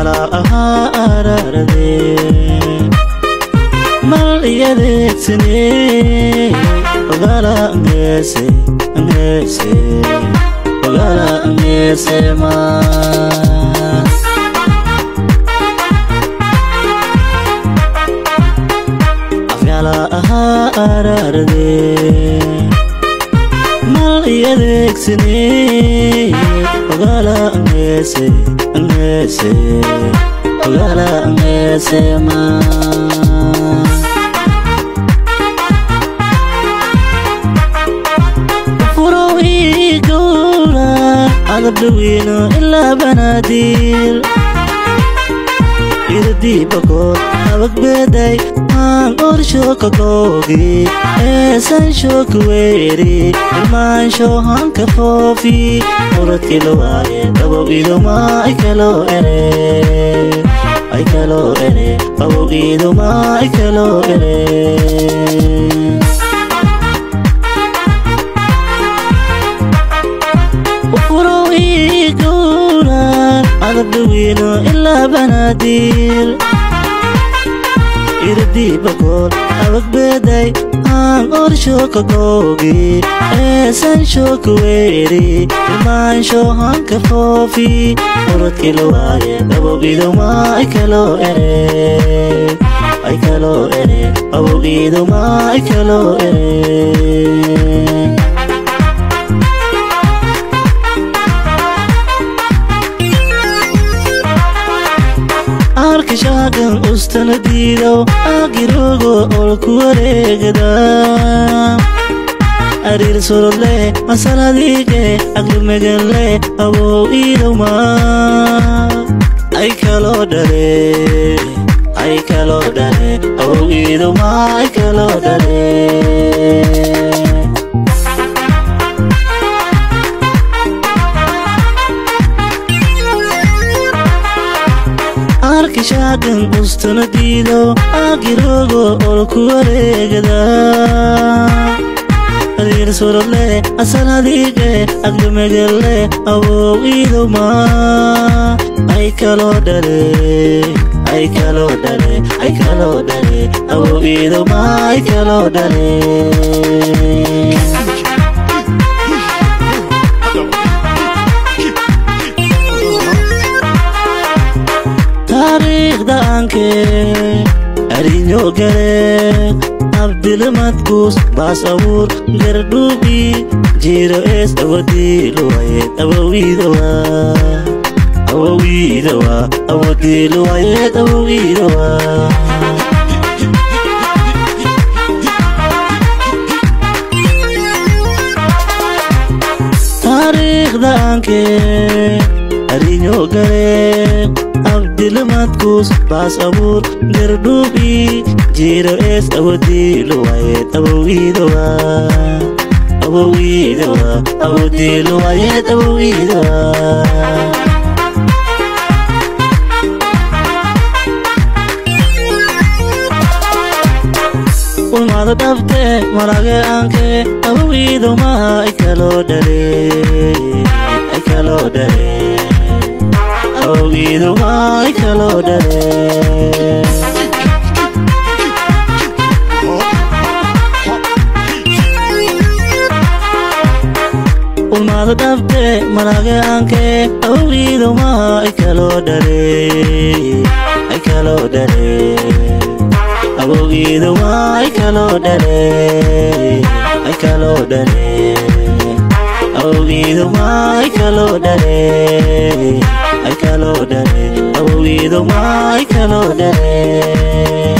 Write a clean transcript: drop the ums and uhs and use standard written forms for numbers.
Afyala ahaa ararade mal iyadeegsane ogala ngese ngese ogala ngese ma afyala ahaa ararade mal iyadeegsane ogala ngese ngese ogala ngese ma adabdaweyno ilaa banaadir irdiibako abagbeday maan orshookakoogi eesanshokuweeri ilmaanshohanka foofi muradkilowaye qabow idoma aikalo ere aikalo ere qabow idoma aikalo ere adabdaweyno ilaa banaadir irdiibakool abagbeday aan orshookakoogi eesanshokuweeri ilmaanshohanka foofi muradkilowaye qabow idoma aikalo ere aikalo ere qabow idoma aikalo ere arkishaagan ustana diidow agirogo olku wareegada ariir surodle masaladiige aqlimeganle awow idowma ay kaloo dhale ay kaloo dhale awow idowma ay kaloo dhale arkishaagan ustana diidow agirogo olku wareegada ariir surodle asaladiige aqlimeganle awow idowma ay kaloo dhale ay kaloo dhale ay kaloo dhale awow idowma ay kaloo dhale taariikhda anke arinyo gale abdilmadkuus baas abuur gardhuubi jiro es awadiiluwayeed awowiidowa awowiidowa awadiiluwayeed awowiidowa taariikhda anke arinyo gale abdilmadkuus baas abuur gardhuubi jiro es awadiiluwayeed awowiidowa awowiidowa awadiiluwayeed awowiidowa ulmaada dhabte malage anke awowiidoma ay kaloo dhale ay kaloo dhale awowgiiduma ay kaloo dhale ulmaada dhabte malage anke awowgiiduma ay kaloo dhale ay kaloo dhale awowgiiduma ay kaloo dhale ay kaloo dhale awowgiiduma ay kaloo dhale ay kaloo dhale awowgiiduma ay kaloo dhale.